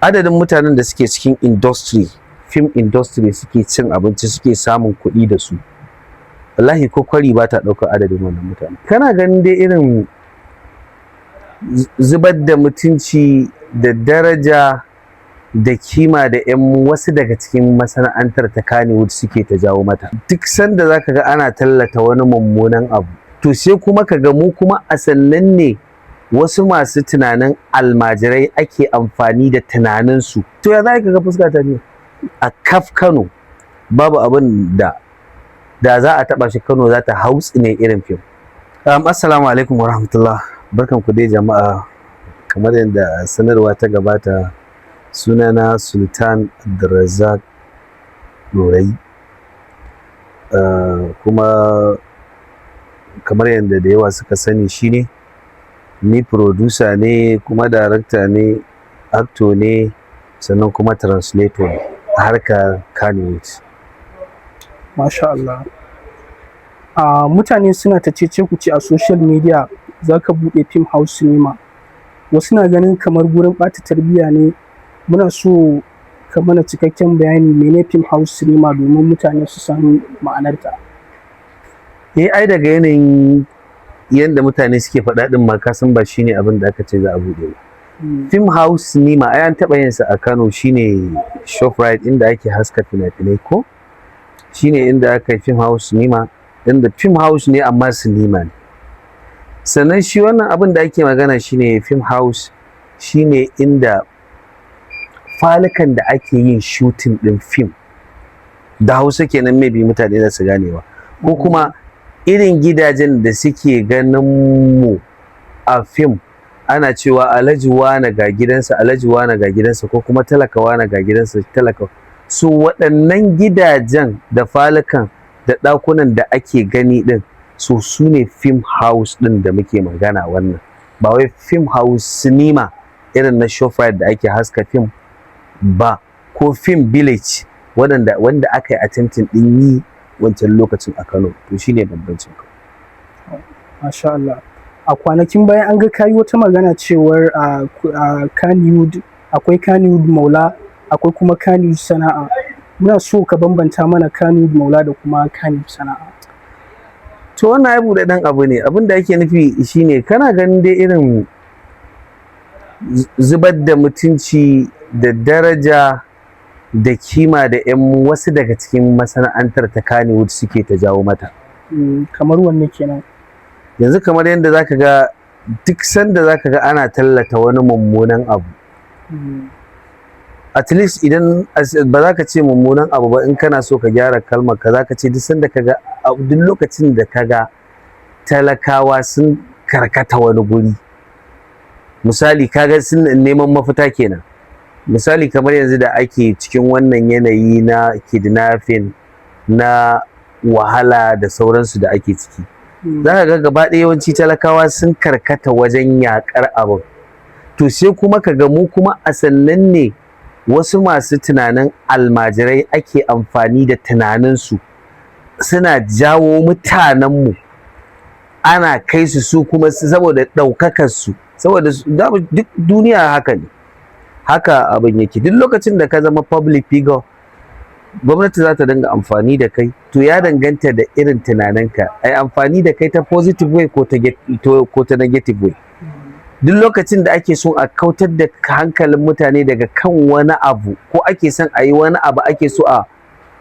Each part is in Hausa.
Adadin mutanen da suke cikin industry, film industry, suke cin abinci, suke samun kuɗi da su, wallahi ko kwari ba ta ɗaukar adadin wannan mutane. Kana ganin dai irin zubar da mutunci da daraja da kima da 'yan wasu daga cikin masana'antar ta Kannywood suke ta jawo mata. Duk sanda zaka ga ana tallata wani mummunan abu, to sai kuma ka ga mu kuma a sannan ne wasu masu tunanin almajirai ake amfani da tunaninsu. To ya za ka ga fuska ta ne a kaf Kano, babu abin da da za a taba shi Kano za ta hautsi ne irin fim. Assalamu alaikum wa rahmatullah. Barkan ku dai jama'a. Kamar yadda sanarwa ta gabata, sunana Sultan Abdulrazak Dorayi. Kuma kamar yadda da yawa suka sani, shine ni producer ne, kuma director ne, actor ne, sannan kuma translator ne a harkar Kannywood. Masha Allah. Mutane suna ta cece kuce a social media za ka buɗe Film House Cinema. Wasu na ganin kamar gurin ɓata tarbiyya ne. Muna so ka mana cikakken bayani mene Film House Cinema domin mutane su san ma'anarta. Eh, ai daga yanayin yadda mutane suke faɗa ɗin ma ka san ba shine abin da aka ce za a buɗe ba. Film House Cinema ai an taɓa yin sa a Kano, shine Shoprite, inda ake haska fina-finai, ko shine inda aka yi Film House Cinema, inda Film House ne amma cinema ne. Sannan shi wannan abin da ake magana shine Film House, shine inda falukan da ake yin shooting ɗin film da Hausa kenan, maybe mutane za su ganewa, ko kuma irin gidajen da suke ganin mu a fim, ana cewa Alhaji wane ga gidansa, Alhaji wane ga gidansa, ko kuma talaka wane ga gidansa, talaka. So waɗannan gidajen da falukan da ɗakunan da ake gani ɗin, so su ne film house ɗin da muke magana. Wannan ba wai Film House Cinema irin na Shoprite da ake haska fim ba, ko Film Village waɗanda wanda aka yi attempting ɗin yi wancan lokacin a Kano. To shine bambancin. Masha Allah. A kwanakin baya an ga kayi wata magana cewar a Kannywood akwai Kannywood Maula, akwai kuma Kannywood Sana'a. Muna so ka bambanta mana Kannywood Maula da kuma Kannywood Sana'a. To wannan ai buɗaɗɗen abu ne. Abin da ake nufi shine, kana ganin dai irin zubar da mutunci da daraja da kima da 'yan wasu daga cikin masana'antar ta Kannywood suke ta jawo mata. Kamar wanne kenan? Yanzu kamar yadda zaka ga duk sanda zaka ga ana tallata wani mummunan abu, at least idan ba za ka ce mummunan abu ba, in kana so ka gyara kalmar ka, za ka ce duk sanda ka ga, duk lokacin da ka ga talakawa sun karkata wani guri, misali kaga sun neman mafita kenan. Misali kamar yanzu da ake cikin wannan yanayi na kidnapping, na wahala da sauransu da ake ciki, za ka ga gaba ɗaya yawanci talakawa sun karkata wajen yaƙar abin. To sai kuma ka ga mu kuma a sannan ne wasu masu tunanin almajirai ake amfani da tunaninsu, suna jawo mutanenmu, ana kai su, su kuma saboda ɗaukakar su, saboda duk duniya haka ne, haka abin yake. Duk lokacin da ka zama public figure, gwamnati za ta dinga amfani da kai. To ya danganta da irin tunaninka, ai amfani da kai ta positive way ko ta negative way. Duk lokacin da ake so a kautar da hankalin mutane daga kan wani abu, ko ake son a yi wani abu, ake so a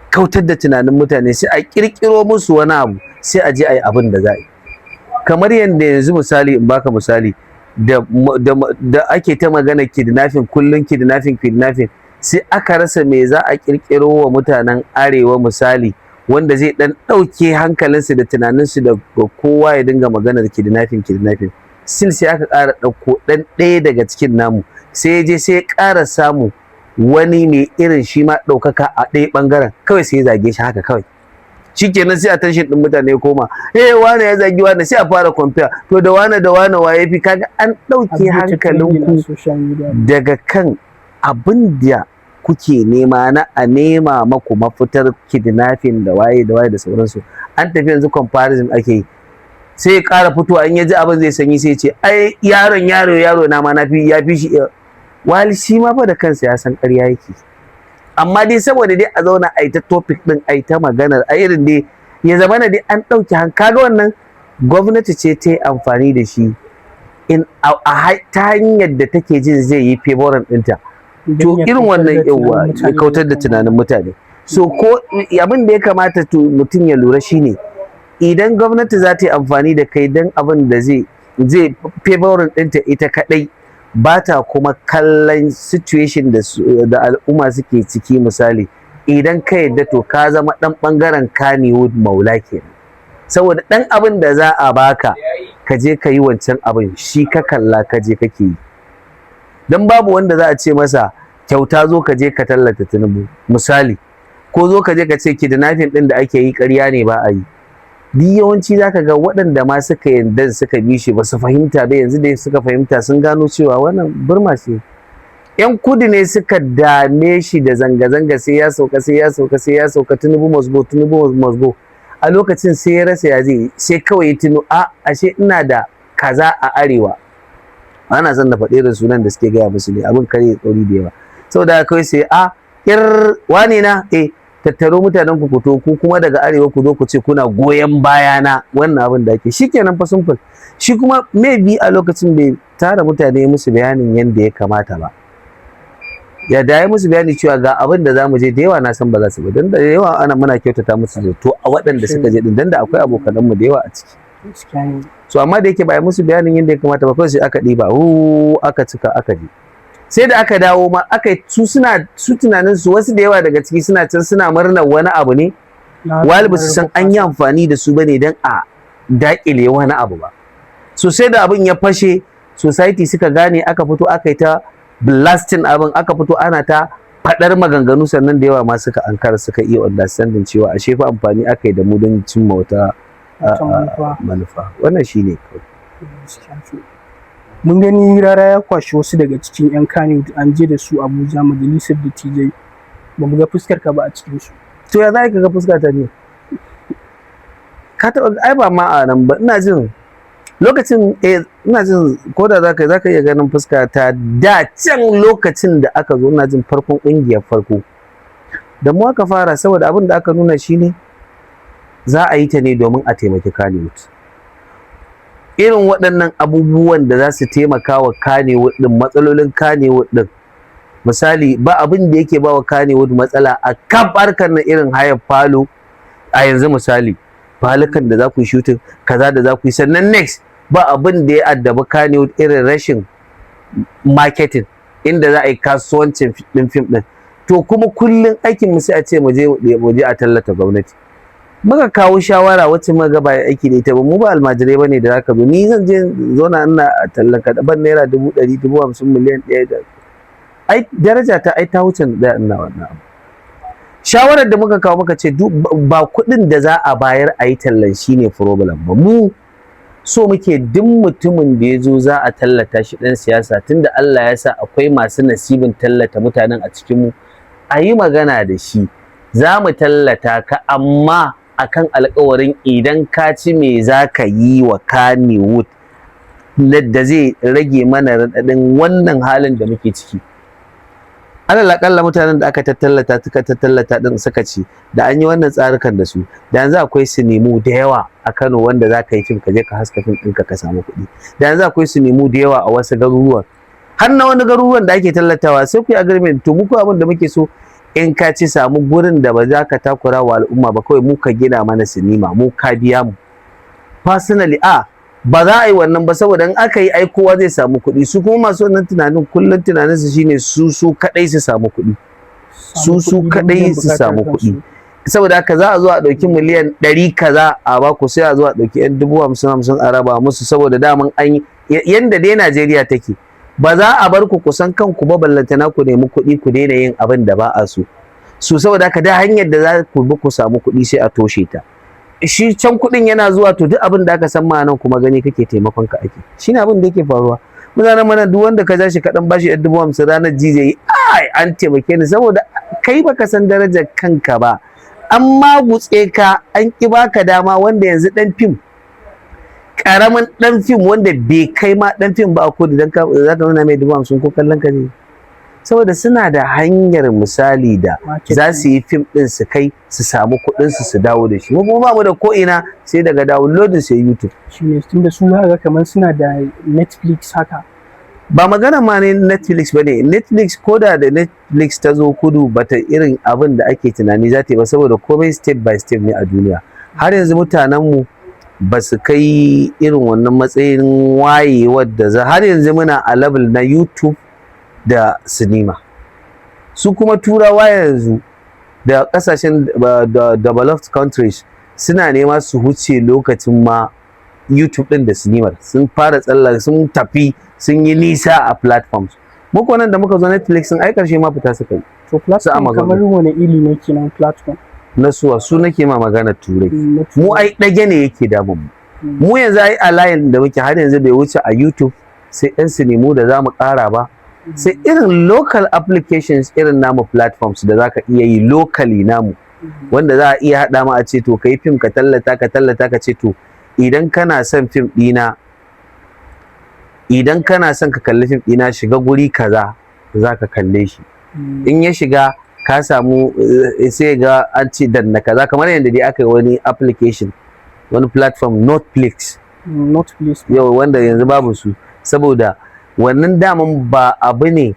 kautar da tunanin mutane, sai a kirkiro musu wani abu, sai a je a yi abin da za a yi. Kamar yadda yanzu, misali, in baka misali, da ake ta magana kidnapping kullum, kidnapping, kidnapping, sai aka rasa me za a kirkiro wa mutanen arewa, misali wanda zai dan ɗauke hankalinsu da tunaninsu da kowa ya dinga maganar kidnapping, kidnapping. Still sai aka ƙara ɗauko ɗan ɗaya daga cikin namu, sai ya je sai ya ƙara samu wani mai irin shi ma ɗaukaka a ɗaya ɓangaren, kawai sai ya zage shi haka kawai. Shikenan, sai attention ɗin mutane ya koma, eh, wane ya zagi wane, sai a fara compare, to da wane da wane waye fi? Kaga an ɗauke hankalinku daga kan abin da kuke nema na a nema maku mafitar kidnapping da waye da waye da sauransu. An tafi, yanzu comparison ake yi. Sai ya ƙara fitowa, in ya ji abin zai sanyi, sai ya ce ai yaron yaro yaro na ma na fi ya fi shi. Wali shi ma fa da kansa ya san ƙarya yake, amma dai saboda dai a zauna a yi ta topic din, a yi ta maganar, a irin dai ya zama na dai an ɗauki hankali. Kaga wannan gwamnati ce ta yi amfani da shi in a ta hanyar da take jin zai yi favoring ɗinta. To irin wannan, yawa, ya kautar da tunanin mutane. So ko abin da ya kamata to mutum ya lura shine, idan gwamnati za ta yi amfani da kai don abin da zai favoring ɗinta ita kaɗai, ba ta kuma kallon situation da al'umma suke ciki, misali idan ka yadda, to ka zama ɗan ɓangaren Kannywood maula kenan, saboda ɗan abin da za a baka ka je ka yi wancan abin shi ka kalla ka je kake yi. Don babu wanda za a ce masa kyauta, zo ka je ka tallata Tinubu misali, ko zo ka je ka ce kidnapping ɗin da ake yi ƙarya ne, ba a yi. Duk yawanci zaka ga waɗanda ma suka yarda suka bi shi ba su fahimta ba. Yanzu da suka fahimta, sun gano cewa wannan burma ce. Yan kudu ne suka dame shi da zanga-zanga, sai ya sauka, sai ya sauka, sai ya sauka, Tinubu must go, Tinubu must go. A lokacin sai ya rasa ya zai, sai kawai ya tuno, a ashe ina da kaza a arewa. Ana son na faɗi irin sunan da suke gaya musu ne, abin kare tsauri da yawa. Saboda kawai sai a kir wane na tattaro mutanen ku, to ku kuma daga arewa ku zo ku ce kuna goyon bayana wannan abin da ake. Shikenan fa, simple. Shi kuma maybe a lokacin bai tara mutane musu bayanin yadda ya kamata ba. Ya da ya musu bayani cewa ga abin da zamu je, da yawa na san ba za su ba, dan da yawa ana muna kyautata musu da to a waɗanda suka je din, dan da akwai abokanan mu da yawa a ciki. So amma da yake ba musu bayanin yadda ya kamata ba, kawai sai aka ɗiba aka cika aka je. Sai da aka dawo ma aka su suna su tunanin su, wasu da yawa daga ciki suna can suna murnar wani abu ne, wali ba su san an yi amfani da su bane dan a daƙile wani abu ba. So sai da abin ya fashe, society suka gane, aka fito aka yi ta blasting abin, aka fito ana ta faɗar maganganu, sannan da yawa ma suka ankara, suka iya understanding cewa ashe fa amfani aka yi da mu don cimma wata manufa. Wannan shine kawai. Mun gani Rara ya kwashi wasu daga cikin 'yan Kano, an je da su Abuja majalisar dattijai, ba mu ga fuskar ka ba a cikin su. To ya za ka ga fuska ta ne? Ka taɓa ai ba ma a nan ba. Ina jin lokacin ina jin ko da zaka iya ganin fuska ta da can lokacin da aka zo, ina jin farkon ƙungiyar farko da mu aka fara, saboda abin da aka nuna shine za a yi ta ne domin a taimaki Kannywood. Irin waɗannan abubuwan da za su taimaka wa Kannywood ɗin, matsalolin Kannywood ɗin, misali ba abin da yake ba wa Kannywood matsala a kaf harkar na irin hayar falo a yanzu, misali falukan da za ku yi shooting kaza da za ku yi. Sannan next, ba abin da ya addabi Kannywood irin rashin marketing, inda za a yi kasuwancin ɗin fim ɗin. To kuma kullum aikin mu sai a ce mu je a tallata gwamnati. Muka kawo shawara wacce muka ga ba aiki da ita ba. Mu ba almajirai bane da zaka zo ni zan je zauna ina tallan ka ban naira 100,000, 50,000, miliyan 1 da ai daraja ta ai ta wuce da ina wannan abu. Shawarar da muka kawo, muka ce ba kuɗin da za a bayar a yi tallan shine problem ba. Mu so muke duk mutumin da ya zo za a tallata shi, ɗan siyasa, tunda Allah ya sa akwai masu nasibin tallata mutanen a cikin mu, a yi magana da shi, za mu tallata ka, amma akan alkawarin idan ka ci, me za ka yi wa Kannywood da zai rage mana raɗaɗin wannan halin da muke ciki. Alal aƙalla mutanen da aka tattallata, suka tattallata din, suka ci, da an yi wannan tsarukan da su, da yanzu akwai sinemu da yawa a Kano wanda za ka yi fim, ka je ka haska fim ɗinka ka samu kuɗi. Da yanzu akwai sinemu da yawa a wasu garuruwan, har na wani garuruwan da ake tallatawa, sai ku yi agreement. To muku abin da muke so, in ka ci, samu gurin da ba za ka takura wa al'umma ba, kawai mu ka gina mana sinima, mu ka biya mu personally. A ba za a yi wannan ba, saboda in aka yi ai kowa zai samu kuɗi. Su kuma masu wannan tunanin, kullum tunanin su shine su su kadai su samu kuɗi, su su kadai su samu kuɗi. Saboda haka za a zo a ɗauki miliyan 100 kaza a baku, sai a zo a ɗauki yan 50,000 50 a raba musu, saboda daman an yi yanda dai Najeriya take, ba za a bar ku kusan kanku ba, ballantana ku nemi kuɗi ku daina yin abin da ba a so su. Saboda haka da hanyar da za ku bi ku samu kuɗi sai a toshe ta. Shi can kuɗin yana zuwa, to duk abin da aka san ma nan kuma gani kake taimakon ka ake. Shine abin da yake faruwa. Mutanen mana, duk wanda ka ja shi kaɗan bashi yan 50,000, ranar ji zai yi ai an taimake ni, saboda kai baka san darajar kanka ba, an magutse ka, an ƙi baka dama. Wanda yanzu ɗan fim, ƙaramin ɗan fim wanda bai kai ma ɗan fim ba a kudu, dan za ka nuna mai 50,000, ko kallon ka ne. Saboda suna da hanyar, misali, da Marketing. za su yi fim ɗin, su kai, su samu kuɗin su, su dawo da shi. Mu kuma ba mu da ko ina sai daga downloading sai YouTube. Shine, tunda su haka kamar suna da Netflix haka. Ba magana ma ne Netflix ba ne. Netflix, koda da Netflix ta zo kudu, bata irin abin da ake tunani za ta yi ba, saboda komai step by step ne a duniya. Har yanzu mutanenmu ba su kai irin wannan matsayin wayewar da za. Har yanzu muna a level na YouTube da sinima. Su kuma Turawa yanzu da kasashen da developed countries suna nema su huce lokacin ma YouTube din da sinimar. Sun fara tsalla, sun tafi, sun yi nisa a platforms. Muku nan da muka zo, Netflix sun ai karshe ma fita suka yi. To, platform Amazon. kamar wani iri ne kenan platform? Na suwa? Su nake ma magana, Turai. Na Mu Turai. ai ɗage ne yake damun mu. Mu yanzu ai a layin da muke har yanzu bai wuce a YouTube sai ɗan sinemu da za mu ƙara ba, sai irin local applications, irin namu platforms da zaka iya yi locally namu, wanda za a iya haɗa ma a ce, to, kai fim, ka tallata, ka tallata, ka ce, to, idan kana son fim ɗina, idan kana son ka kalli fim ɗina, shiga guri kaza za ka kalle shi. In ya shiga, ka samu sai ga an ce danna kaza, kamar yadda dai aka yi wani application, wani platform, Notflix. Netflix. Yau wanda yanzu babu su, saboda wannan daman ba abu ne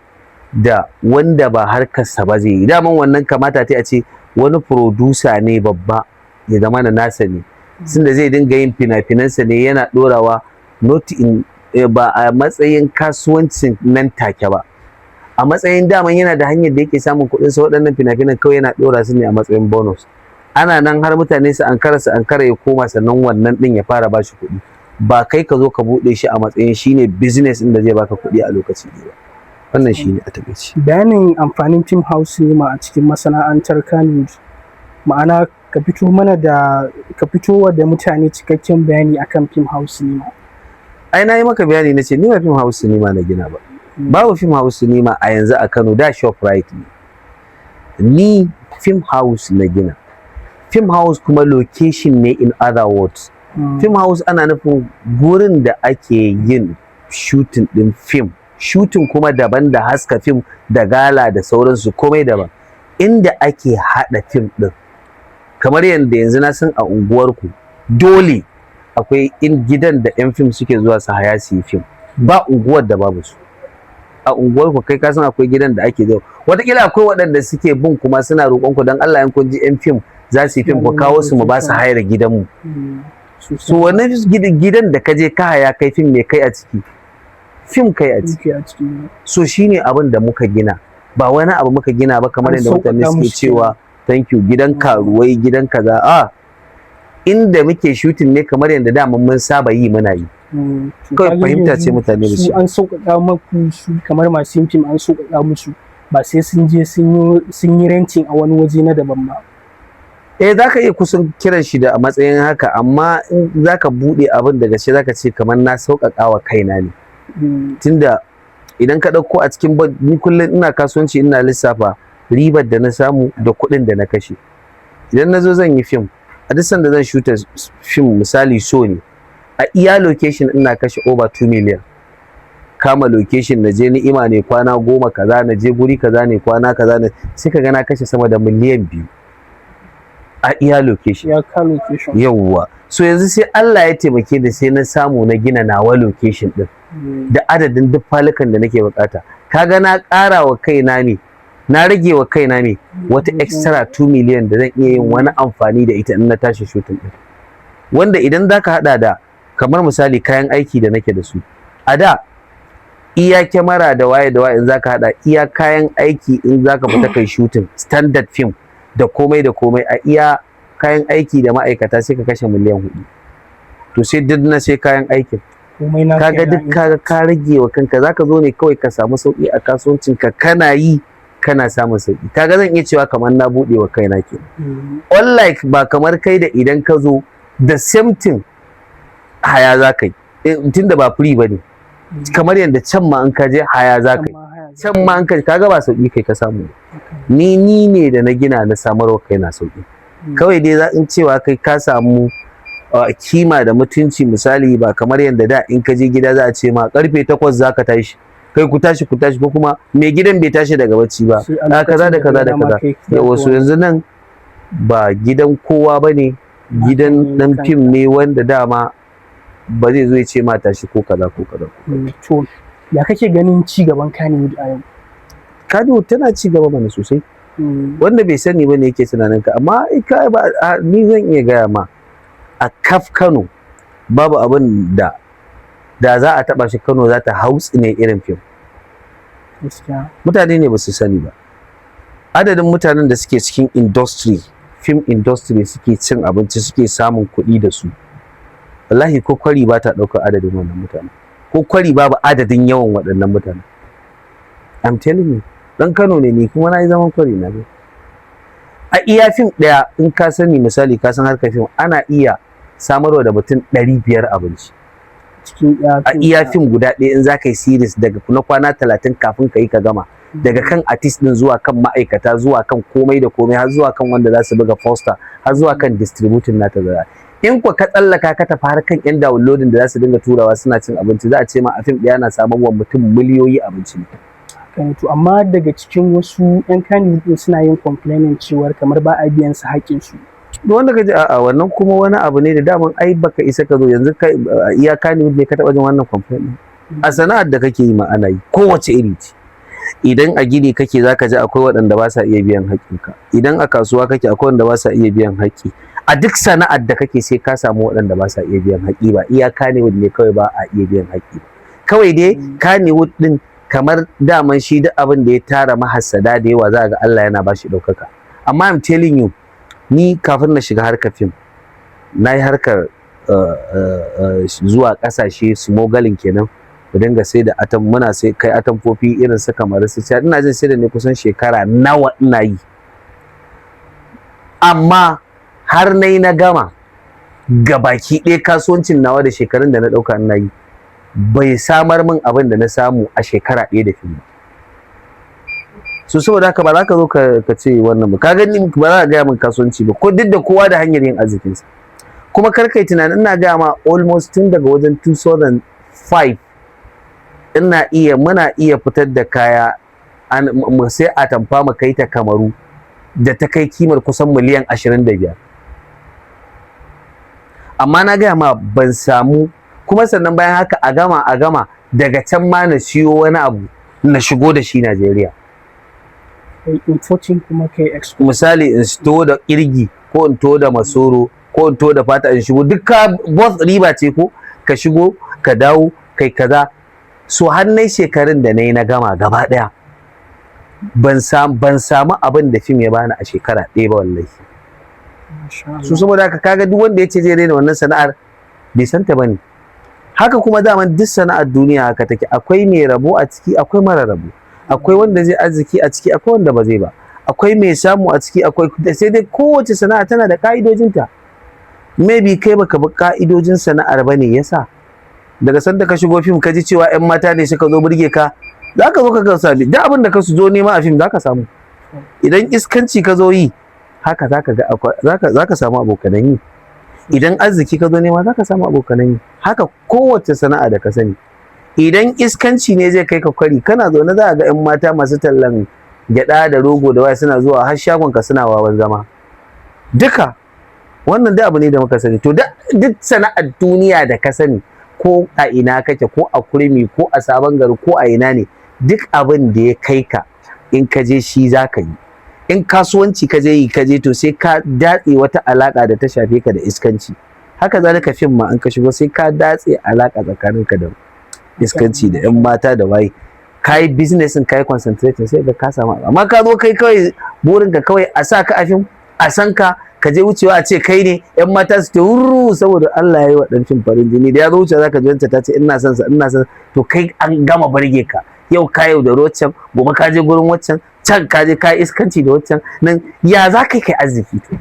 da wanda ba harkarsa ba zai yi. Daman wannan kamata ta a ce wani producer ne babba ya zama na nasa ne, da zai dinga yin fina-finansa ne yana dorawa, not in ba a matsayin kasuwancin nan take ba, a matsayin daman yana da hanyar da yake samun kuɗin sa. Waɗannan fina-finan kawai yana ɗora su ne a matsayin bonus. Ana nan har mutane su ankara, su ankara, ya koma, sannan wannan ɗin ya fara bashi kuɗi. Ba kai ka zo ka buɗe shi a matsayin shine business ɗin da zai baka kuɗi a lokaci ɗaya ba. Wannan shine a takaice. Bayanin amfanin film house cinema a cikin masana'antar Kannywood, ma'ana ka fito mana da, ka fito wa da mutane cikakken bayani akan film house cinema. Ai na yi maka bayani, na ce ni ba film house cinema na gina ba. Babu film house cinema a yanzu a Kano, da Shoprite ne. Ni film house na gina. Film house kuma location ne. In other words, film house ana nufin gurin da ake yin shooting din film. Shooting kuma daban da haska film da gala da sauransu, komai daban. Inda ake hada film din, kamar yadda yanzu na san a unguwarku dole akwai in gidan da 'yan film suke zuwa su haya su yi film. Ba unguwar da babu su. A unguwarku kai ka san akwai gidan da ake zuwa. Wataƙila akwai waɗanda suke bin kuma suna roƙon ku, don Allah in kun ji 'yan film za su yi film, ku kawo su mu ba su hayar gidanmu. So wannan gidan da ka je ka haya kai film, me kai a ciki? Film kai a ciki. A ciki. So shine abin da muka gina, ba wani abu muka gina ba kamar An yadda mutane sauƙaƙa suke musu. cewa, thank you, gidan karuwai, gidan kaza. A inda muke shooting ne, kamar yadda dama mun saba yi, muna yi. To, Kawai kaga fahimta ce yanzu mutane ba su su. an sauƙaƙa maku su, kamar masu yin fim an sauƙaƙa musu, ba sai sun je sun yi renting a wani waje na daban ba. Eh, za ka iya kusan kiran shi da a matsayin haka, amma in za ka buɗe abin daga shi, za ka ce kamar na sauƙaƙa wa kaina ne. Tunda idan ka ɗauko a cikin ni kullum ina kasuwanci, ina lissafa ribar da na samu da kuɗin da na kashe. Idan na zo zan yi fim, a duk sanda zan shuta fim, misali so ne, a iya location ina kashe over 2 million. Kama location, na je Ni'ima ne kwana 10 kaza, na je guri kaza ne kwana kaza ne, sai ka ga na kashe sama da miliyan 2 a iya location. Ya ka location. Yawwa. So yanzu sai Allah ya taimake ni, sai na samu na gina nawa location din da adadin duk falukan da nake bukata. Kaga na ƙara wa kaina ne, na rage wa kaina ne wata extra 2 million da zan iya yin wani amfani da ita in na tashi shooting din. Wanda idan zaka hada da kamar misali kayan aiki da nake da su a da, iya kyamara da waye da waye, in zaka hada iya kayan aiki, in zaka fita kai shooting standard film da komai da komai, a iya kayan aiki da ma'aikata sai ka kashe miliyan 4. To sai duk na sai kayan aikin. Komai na Kaga duk kaga ka rage wa kanka. Zaka zo ne kawai ka samu sauki a kasuwancin ka, kana yi kana samun sauki. Kaga zan iya cewa kamar na buɗe wa kaina kenan. Unlike ba kamar kai da idan ka zo the same thing haya za ka yi, tunda ba free ba ne. Kamar yadda can ma in ka je haya za ka yi, can ma in ka kaga ba sauki kai ka samu. Ni ne da na gina na samarwa kaina sauki. Kawai dai za in cewa kai ka samu kima da mutunci, misali ba kamar yadda da in ka je gida za a ce ma karfe 8 za ka tashi. Kai, ku tashi, ku tashi, ko kuma mai gidan bai tashi daga bacci ba. Sai a a kaza da lokacin kaza da dama kaza. kai Yawa, so yanzu nan ba gidan kowa ba ne, gidan dan kanka. fim ne wanda dama ba zai zo ya ce ma tashi ko kaza ko kaza. To, ya kake ganin ci gaban Kannywood a yau? Kannywood tana ci gaba mana sosai. Wanda bai sani ba ne yake tunanin ka, amma ai ka ba ni zan iya gaya ma, a kaf Kano babu abin da da za a taba shi Kano za ta hautsi ne irin fim. Mutane ne ba su sani ba. Adadin mutanen da suke cikin industry, film industry, suke cin abinci, suke samun kuɗi da su, wallahi ko kwari ba ta ɗaukar adadin wannan mutanen, ko kwari babu adadin yawan waɗannan mutanen. I'm telling you, dan Kano ne ni, kuma na yi zaman kwari. Na ga a iya fim ɗaya, in ka sani, misali ka san harkar fim, ana iya samarwa da mutum 500 abinci. Cikin iya A iya fim guda ɗaya, in za ka yi series daga na kwana 30, kafin ka yi ka gama, daga kan artist din zuwa kan ma'aikata zuwa kan komai da komai, har zuwa kan wanda za su buga poster, har zuwa kan distributing nata, za in kwa ka tsallaka ka tafi har kan yan downloading da za su dinga turawa suna cin abinci, za a ce ma a fim ɗaya na samar wa mutum miliyoyi abinci ne. Haka. To, amma daga cikin wasu 'yan Kannywood din suna yin complaining cewar kamar ba a biyan su haƙƙin su. Duk wanda ka ji, a'a, wannan kuma wani abu ne da daman ai baka isa ka zo yanzu kai iya Kannywood ne ka taɓa jin wannan complaint din. A sana'ar da kake yi ma ana yi, kowace iri ce. Idan a gini kake, zaka ji akwai waɗanda ba sa iya biyan haƙƙinka. Idan a kasuwa kake, akwai wanda ba sa iya biyan haƙƙi. A duk sana'ar da kake sai ka samu waɗanda ba sa iya biyan haƙƙi. Ba iya Kannywood ne kawai ba a iya biyan haƙƙi ba. Kawai dai Kannywood din kamar daman shi duk abin da ya tara mahassada da yawa, za ga Allah yana ba shi ɗaukaka. Amma I'm telling you, ni kafin na shiga harkar fim na yi harkar zuwa ƙasashe, smuggling kenan, mu dinga sai da atam, muna sai kai atamfofi irin su kamar su Chad. Ina jin sai da ne kusan shekara nawa ina yi, amma har nayi na gama gabaki ɗaya kasuwancin nawa da shekarun da na ɗauka ina yi bai samar min abin da na samu a shekara ɗaya da fim ba. So saboda haka ba za ka zo ka ce wannan ba, ka gani, ba za ka gaya min kasuwanci ba ko duk da kowa da hanyar yin arzikinsa. Kuma kar kai tunanin, ina gaya ma, almost tun daga wajen 2005 ina iya muna iya fitar da kaya an mu sai atamfa mu kai ta Kamaru da ta kai kimar kusan miliyan 25, amma na gaya ma ban samu. Kuma sannan bayan haka a gama daga can ma na siyo wani abu na shigo da shi Najeriya. Kai importing kuma kai export. Misali in to da kirgi, ko in to da masoro, ko in to da fata in shigo, duk ka both riba ce, ko ka shigo ka dawo kai kaza. So har nai shekarun da nayi na gama gaba daya, ban samu abin da fim ya bani a shekara ɗaya ba, wallahi. Masha Allah. So saboda haka kaga duk wanda yace zai raina wannan sana'ar bai san ta bane. Haka kuma daman duk sana'ar duniya haka take: akwai mai rabo a ciki, akwai mara rabo, akwai wanda zai arziki a ciki, akwai wanda ba zai ba, akwai mai samu a ciki, akwai. Sai dai kowace sana'a tana da ka'idojinta. Maybe kai baka bi ka'idojin sana'ar bane yasa daga sanda ka shigo fim ka ji cewa 'yan mata ne suka zo burge ka, za ka zo ka ga sami duk abin da ka su zo nema a fim za ka samu. Idan iskanci ka zo yi, haka za ka ga za ka samu abokanan yi. Idan arziki ka zo nema, za ka samu abokanan yi. Haka kowace sana'a da ka sani. Idan iskanci ne zai kai ka kwari, kana zaune za a ga 'yan mata masu tallan gyada da rogo da waya suna zuwa har shagon ka suna wawan zama. Duka wannan duk abu ne da muka sani. To, duk sana'ar duniya da ka sani, ko a ina kake, ko a Kurmi, ko a Sabon Gari, ko a ina ne, duk abin da ya kai ka in ka je shi za ka yi. In kasuwanci ka je yi, ka je, to sai ka datse wata alaka da ta shafe ka da iskanci. Haka zalika fim ma, in ka shigo sai ka datse alaka tsakaninka da iskanci da yan mata da waye. Ka yi business in ka yi concentrating, sai ga ka samu. Amma ka zo kai kawai burinka kawai a sa ka a fim, a san ka, ka je wucewa a ce kai ne, yan mata su ce wurru, saboda Allah ya yi wa dan fim farin jini, da ya zo wucewa zaka ji wancan ta ce ina son sa, ina son. To, kai an gama burge ka, yau ka yaudari waccan, gobe ka je gurin waccan, can ka je ka iskanci da waccan nan, ya za ka kai arziki? To,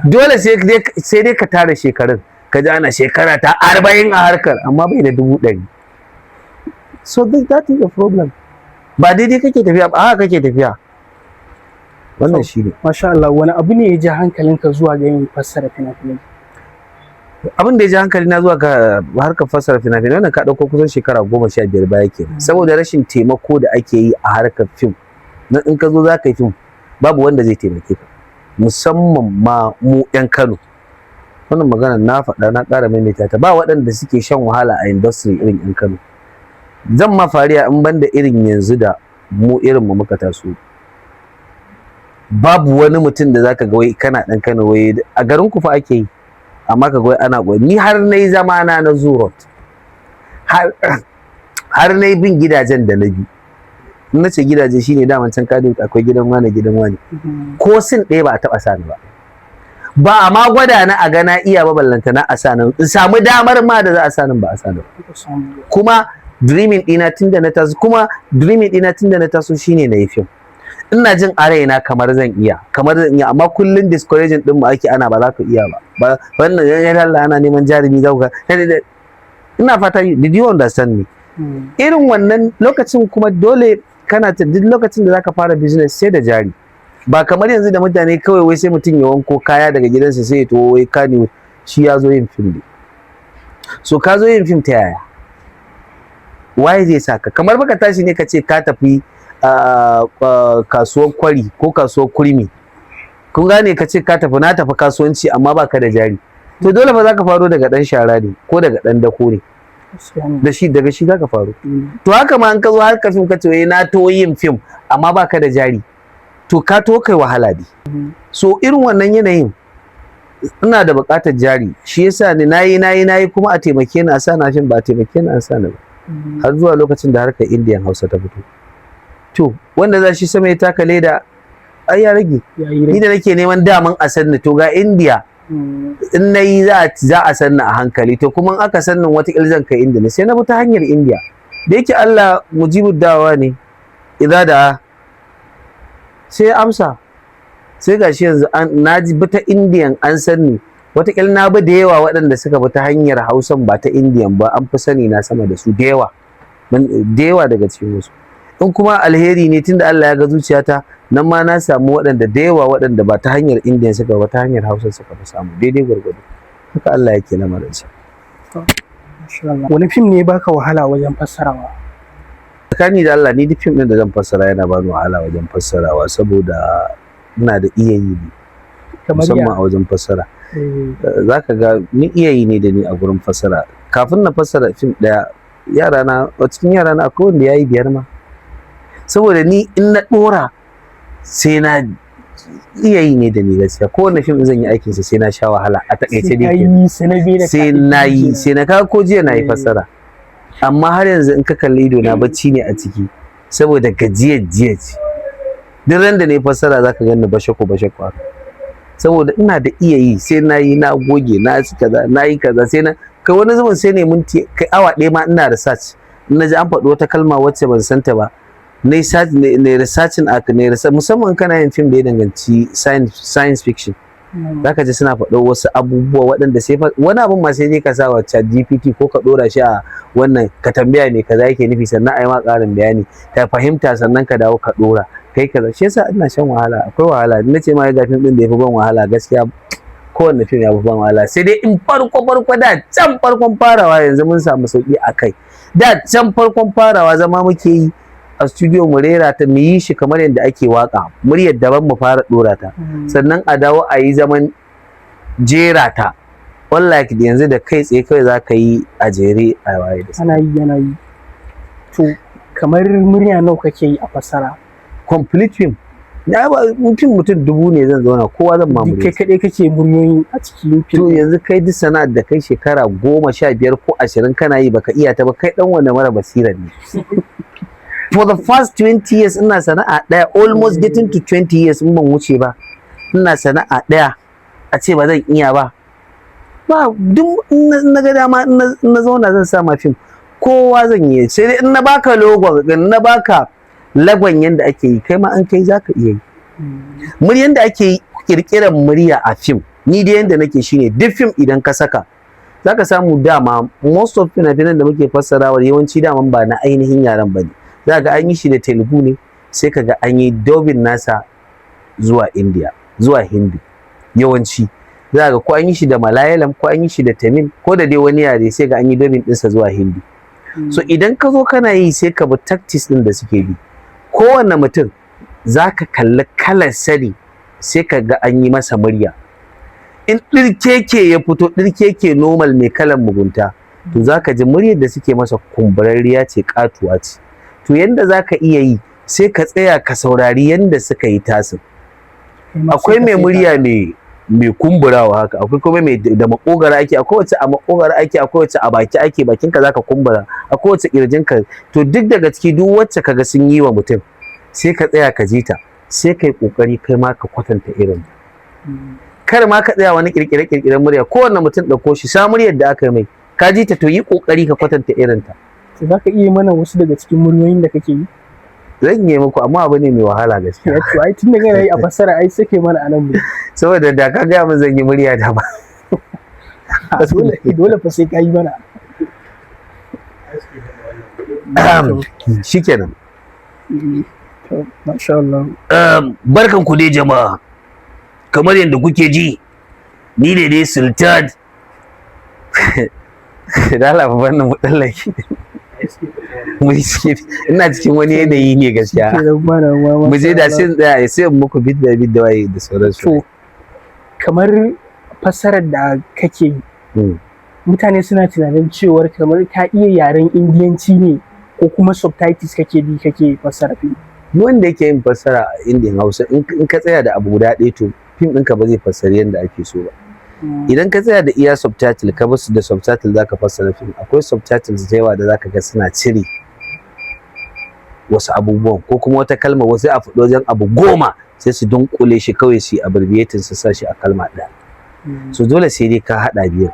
dole sai dai ka tara shekarun ka ji ana shekara ta 40 a harkar, amma bai da 100,000. So that is the problem. Ba daidai kake tafiya ba, haka kake tafiya. Wannan shi ne. Masha Allah. Wani abu ne ya ja hankalinka zuwa ga yin fassara fina-finai? Abin da ya ji hankali na zuwa ga harkar fassara fina-finai, wannan ka ɗauko kusan shekara 15 baya kenan, saboda rashin taimako da ake yi a harkar fim na in ka zo za ka yi fim, babu wanda zai taimake ka, musamman ma mu 'yan Kano. Wannan magana na faɗa, na ƙara maimaita ta: ba waɗanda suke shan wahala a industry irin 'yan Kano. Zan ma fariya in banda irin yanzu da mu irin mu muka taso, babu wani mutum da zaka ga wai kana ɗan Kano, wai a garin ku fa ake yi, amma ka ga wai ana goyi. Ni har nayi zama na na Zurot, har nayi bin gidajen da na bi. In na ce gidaje, shine daman can Kano akwai gidan wani, gidan wani, ko scene ɗaya ba a taɓa sani ba, ba a ma gwada na a ga na iya ba, ballanta na a sani in samu damar ma da za a sani, ba a sani ba. Kuma dreaming ɗina tunda na taso, kuma dreaming ɗina tunda na taso shine na yi film. Ina jin a raina kamar zan iya, kamar zan iya, amma kullun discouraging din mu ake, ana ba za ka iya ba, ba wannan ya Allah, ana neman jarumi za ku ga. Ina fata, did you understand me? Irin wannan lokacin kuma dole kana ta duk lokacin da zaka fara business sai da jari, ba kamar yanzu da mutane kawai wai sai mutum ya wanko kaya daga gidansa sai ya to wai kani shi ya zo yin fim ne. So ka zo yin fim ta yaya? Waye zai saka? Kamar baka tashi ne ka ce ka tafi kasuwar Kwari ko kasuwar Kurmi, kun gane, ka ce ka tafi, na tafi kasuwanci, amma baka da jari, to dole fa zaka faro daga dan shara ne ko daga dan dako ne, da shi daga shi zaka faro. To haka ma an ka zo har ka fim, ka ce wai na to yin fim, amma baka da jari, to ka to kai wahala ne. So irin wannan yanayin ina da buƙatar jari, shi yasa ni nayi nayi nayi kuma a taimake ni a sa na fim, ba a taimake ni an sa ni ba, har zuwa lokacin da harkar Indian Hausa ta fito. To wanda za shi sama ya taka leda, ai ya rage. Ni da nake neman daman a sanni, to ga India, in na yi za a sanni a hankali. To kuma in aka sannin, wata zan kai India ne, sai na bi ta hanyar India. Da yake Allah mujibu dawa ne, idza da sai ya amsa, sai gashi yanzu an na ji bi ta Indian an sanni. Wataƙil na bi da yawa waɗanda suka bi ta hanyar Hausan ba ta Indian ba, an fi sani na sama da su da yawa, da yawa daga cikin wasu. In kuma alheri ne, tunda Allah ya ga zuciyata, nan ma na samu waɗanda da yawa waɗanda ba ta hanyar Indian suka ba, ta hanyar Hausa suka fi samu daidai gwargwado. Haka Allah yake lamarinsa. Wani fim ne baka wahala wajen fassarawa? Tsakani da Allah, ni duk fim ɗin da zan fassara yana bani wahala wajen fassarawa, saboda ina da iya yi ne, musamman a wajen fassara. Za ka ga ni iya yi ne da ni a gurin fassara. Kafin na fassara fim ɗaya, yara na, a cikin yara na akwai wanda ya yi biyar ma, saboda ni in na ɗora sai na iya yi ne da ni. Gaskiya kowane fim zan yi aikinsa sai na sha wahala, a takaice dai. Sai na yi, sai na kawo. Ko jiya na yi fassara, amma har yanzu in ka kalli ido na, bacci ne a ciki, saboda gajiyar jiya ce. Duk ran da na yi fassara zaka ganni bashako bashako haka, saboda ina da iya yi. Sai na yi, na goge, na yi kaza, na yi kaza, sai na kai wani zubin sai ne minti kai awa 1 ma ina research. In na ji an faɗi wata kalma wacce ban santa ba, na yi researching a ne research, musamman kana yin fim da ya danganci science fiction, zaka ji suna faɗo wasu abubuwa waɗanda sai wani abun ma sai dai ka sa wa Chat GPT ko ka ɗora shi a wannan, ka tambaya me kaza yake nufi, sannan a yi ma ƙarin bayani ka fahimta, sannan ka dawo ka ɗora kai kaza. Shi yasa ina shan wahala, akwai wahala. Na ce ma ga fim ɗin da ya fi ban wahala, gaskiya kowanne fim ya fi ban wahala, sai dai in farko farko, da can farkon farawa. Yanzu mun samu sauki a kai. Da can farkon farawa zama muke yi a studio mu rera ta, mu yi shi kamar yadda ake waka, muryar daban, mu fara dora ta, sannan a dawo a yi zaman jera ta. Unlike yanzu da kai tsaye kawai za ka yi a jere a waye da Ana yi, yana yi. To kamar murya nawa kake yi a fassara? Complete film ya ba fim mutum 1000 ne zan zauna, kowa zan Duk mamure. kai kaɗai kake muryoyin a cikin To fim? yanzu kai duk sana'ar da kai shekara 15 ko 20 kana yi baka iya ta ba, kai dan wanda mara basira ne. For the first 20 years ina sana'a ɗaya, almost getting to 20 years in ban wuce ba, ina sana'a ɗaya, a ce ba zan iya ba. Ba duk in na ga dama, in na zauna zan sa ma fim, kowa zan yi, sai dai in na baka logon, in na baka lagon yanda ake yi, kai ma an kai zaka iya yi. Muryan da ake kirkiran murya a fim, ni dai yanda nake shine duk fim idan ka saka, zaka samu dama most of fina-finan da muke fassarawa yawanci daman ba na ainihin yaren bane. Za ga an yi shi da Telugu ne, sai ka ga an yi dubbing nasa zuwa India, zuwa Hindi yawanci. Za ga ko an yi shi da Malayalam, ko an yi shi da Tamil, ko da dai wani yare, sai ga an yi dubbing ɗinsa zuwa Hindi. So idan ka zo kana yi, sai ka bi tactics ɗin da suke bi. Kowanne mutum za ka kalli kalar sani, sai ka ga an yi masa murya. In ɗirkeke ya fito, ɗirkeke normal mai kalan mugunta, to za ka ji muryar da suke masa kumburarriya ce, katuwa ce. To yanda za ka iya yi, sai ka tsaya ka saurari yanda suka yi tasin. Akwai mai murya mai kumburawa haka, akwai kuma mai da makogara ake, akwai wacce a makogara ake, akwai wacce a baki ake, bakinka zaka kumbura, akwai wacce kirjinka. To duk daga ciki, duk wacce kaga sun yi wa mutum, sai ka tsaya ka ji ta, sai kai kokari kai ma ka kwatanta irin. Kar ma ka tsaya wani kirkire kirkiren murya. Kowanne mutum ɗauko shi, sa muryar da aka yi mai, ka ji ta, to yi kokari ka kwatanta irin ta. To za ka iya mana wasu daga cikin muryoyin da kake yi? Zan yi muku, amma abu ne mai wahala gaskiya. To ai tun da kana yi a fassara, ai sai kai mana anan mu. Saboda da ka gaya min zan yi murya da ba. Dole dole fa sai ka yi mana. Shikenan. To, masha Allah. Barkan ku dai jama'a. Kamar yadda kuke ji, ni ne dai Sultan. Da Allah fa wannan mu tsallake. Mu yi skip. Ina cikin wani yanayi ne gaskiya. Kenan mana ma. Mu je da masha sai in tsaya sai in muku bit da bit da waye da sauransu. To, kamar fassarar da kake yi, mutane suna tunanin cewar kamar ka iya yaren Indiyanci ne, ko kuma subtitles kake bi kake fassara fim? Duk wanda yake yin fassara a Indian Hausa, in ka tsaya da abu guda ɗaya, to fim ɗinka ba zai fassari yadda ake so ba. Idan ka tsaya da iya subtitle, ka basu da subtitle zaka fassara fim, akwai subtitles da yawa da zaka ga suna cire wasu abubuwan, ko kuma wata kalma wasu a faɗi wajen abu 10, sai su dunkule shi kawai, su yi abbreviating, su sa shi a kalma ɗaya. So dole sai dai ka haɗa biyun.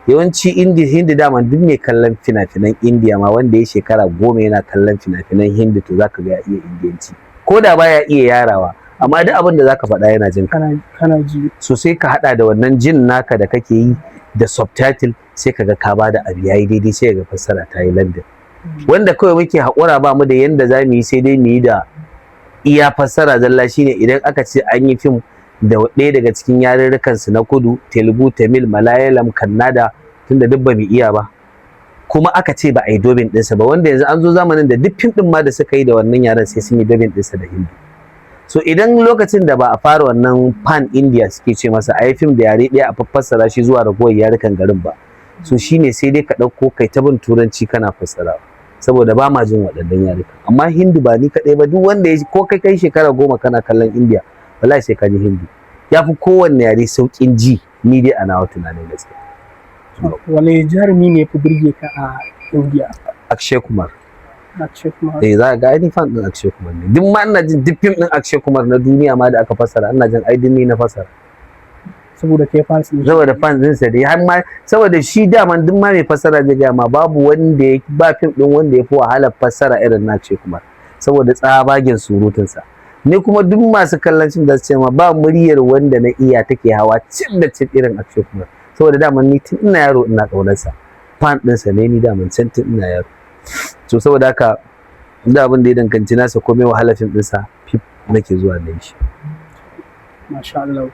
Yawanci Hindi, Hindi dama duk mai kallon fina-finan Indiya ma, wanda ya shekara 10 yana kallon fina-finan Hindi, to zaka ga ya iya Indiyanci, ko da baya iya yarawa, amma duk abin da zaka faɗa yana jin ka. Kana ji. So sai ka haɗa da wannan jin naka da kake yi da subtitle, sai ka ga ka bada abu yayi daidai, sai ga fassara ta yi landing. Wanda kawai muke haƙura, ba mu da yanda za mu yi, sai dai mu yi da iya fassara zalla, shine idan aka ce an yi fim da ɗaya daga cikin yarurrukan su na kudu, Telugu, Tamil, Malayalam, Kannada, tunda duk ba mu iya ba, kuma aka ce ba a yi dubbing ɗinsa ba, wanda yanzu an zo zamanin da duk fim ɗin ma da suka yi da wannan yaren sai sun yi dubbing ɗinsa da Hindi. So idan lokacin da ba a fara wannan pan India suke ce masa, a yi fim da yare ɗaya a fassara shi zuwa ragowar yarukan garin ba, so shine sai dai ka ɗauko kai ta bin Turanci kana fassarawa, saboda ba ma jin waɗannan yarukan. Amma Hindu ba ni kaɗai ba, duk wanda ya ko kai shekara 10 kana kallon India, wallahi sai ka ji Hindi ya fi kowanne yare sauƙin ji, ni dai a nawa tunanin gaskiya. Wani jarumi ne fi burge ka a India? Akshay Kumar. Akshay Kumar. Eh, za ka ga ai fan din Akshay Kumar ne. Duk ma ina jin duk fim din Akshay Kumar na duniya ma da aka fassara, ina jin ai duk ni na fassara. Saboda kai fans ne. Saboda fan din sa dai, har ma saboda shi daman duk ma mai fassara zai gaya ma babu wanda ya ba fim din wanda ya fi wahalar fassara irin na Akshay Kumar, saboda tsabagen surutun sa. Ni kuma duk masu kallon fim da su ce ma ba muryar wanda na iya take hawa cin da cin irin Akshay Kumar, saboda daman ni tun ina yaro ina ƙaunarsa, fan ɗinsa ne ni daman can tun ina yaro. To saboda haka da abin da ya danganci nasa, komai wahalar fim ɗinsa, fim nake zuwa na yi shi. Masha Allah.